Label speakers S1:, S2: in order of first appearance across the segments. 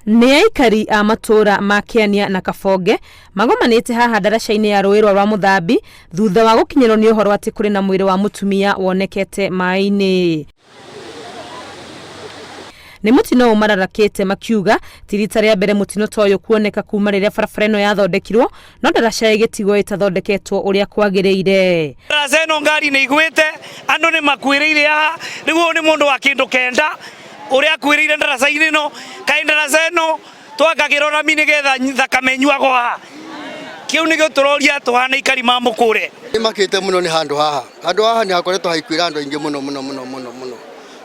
S1: Nĩ aikari a matũũra ma Kĩania na Kabonge magomanĩte haha ndaraca-inĩ ya rũĩ rwa Rwamũthambi thutha wa gũkinyĩrwo nĩ ũhoro atĩ kũrĩ na mwĩrĩ wa mũtumia wonekete maĩ-inĩ. Nĩ mũtino ũmararakĩte makiuga ti rita rĩa mbere mũtino ta ũyũ kuoneka kuma rĩrĩa barabara ĩno yathondekirwo no ndaraca ĩgĩtigwo ĩtathondeketwo ũrĩa kwagĩrĩire.
S2: Ndaraca ĩno ngari nĩ igwĩte, andũ nĩ makuĩrĩire haha, rĩu ũyũ nĩ mũndũ wa kĩndũ kenda ũrĩa akuĩrĩire ndaraca-inĩ ĩno, kaĩ ndaraca ĩno twakagĩrwo rami nĩgetha thakame ĩnyuagwo haha? Kĩu nĩkĩo tũroria tũhana aikari ma Mũkũre.
S3: Nĩ makĩte mũno nĩ handũ haha. Handũ haha nĩ hakoretwo haikuĩra andũ aingĩ mũno mũno mũno mũno mũno.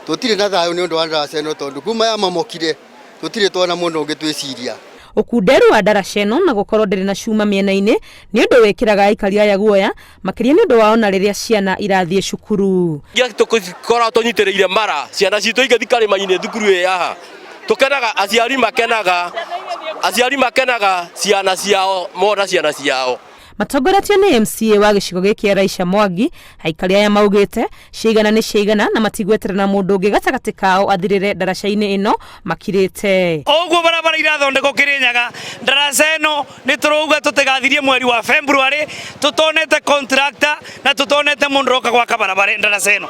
S3: Tũtirĩ na thayũ nĩ ũndũ wa ndaraca ĩno tondũ kuma yamomokire tũtirĩ twona mũndũ ũngĩ twĩciria.
S1: Ũkunderu wa ndaraca ĩno na gũkorwo ndĩrĩ na cuma mĩena-inĩ nĩ ũndũ wĩkĩraga aikari aya guoya makĩria nĩ ũndũ wa ona rĩrĩa ciana irathiĩ cukuru.
S4: Tũkoragwo tũnyitĩrĩire mara ciana citũ ingĩthiĩ karĩma-inĩ thukuru ĩ haha tũkenaga, aciari makenaga, aciari makenaga ciana ciao mona ciana ciao.
S1: Matongoretio nĩ MCA wa gĩcigo gĩkĩ Elisha Mwangi, aikari aya maugĩte ciaigana nĩ ciaigana na matigweterera mũndũ ũngĩ gatagatĩ kao athirĩre ndaraca-inĩ ĩno makirĩte.
S2: O ũguo barabara irathondekwo Kĩrĩnyaga, ndaraca ĩno nĩ tũrauga tũtigathirie mweri wa February tũtonete contractor na tũtonete mũndũ ũroka gwaka barabara ndaraca ĩno.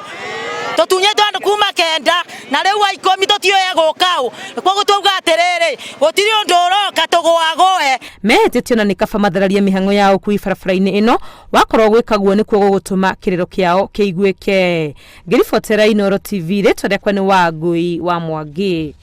S5: Tũtunyĩtwo andũ kuma kenda na rĩu wa ikũmi tũtiũĩ egũka ũ, koguo twauga atĩrĩrĩ, gũtirĩ ũndũ ũroka tũgũagũe.
S1: Mehĩtĩte ona nĩ kaba mathararie mĩhang'o ya ũkui barabara-inĩ ĩno wakorwo gwĩka guo nĩkuo gũgũtũma kĩrĩro kĩao kĩiguĩke. Ngĩribotera Inooro TV, rĩtwa rĩakwa nĩ Wangui wa Mwangi.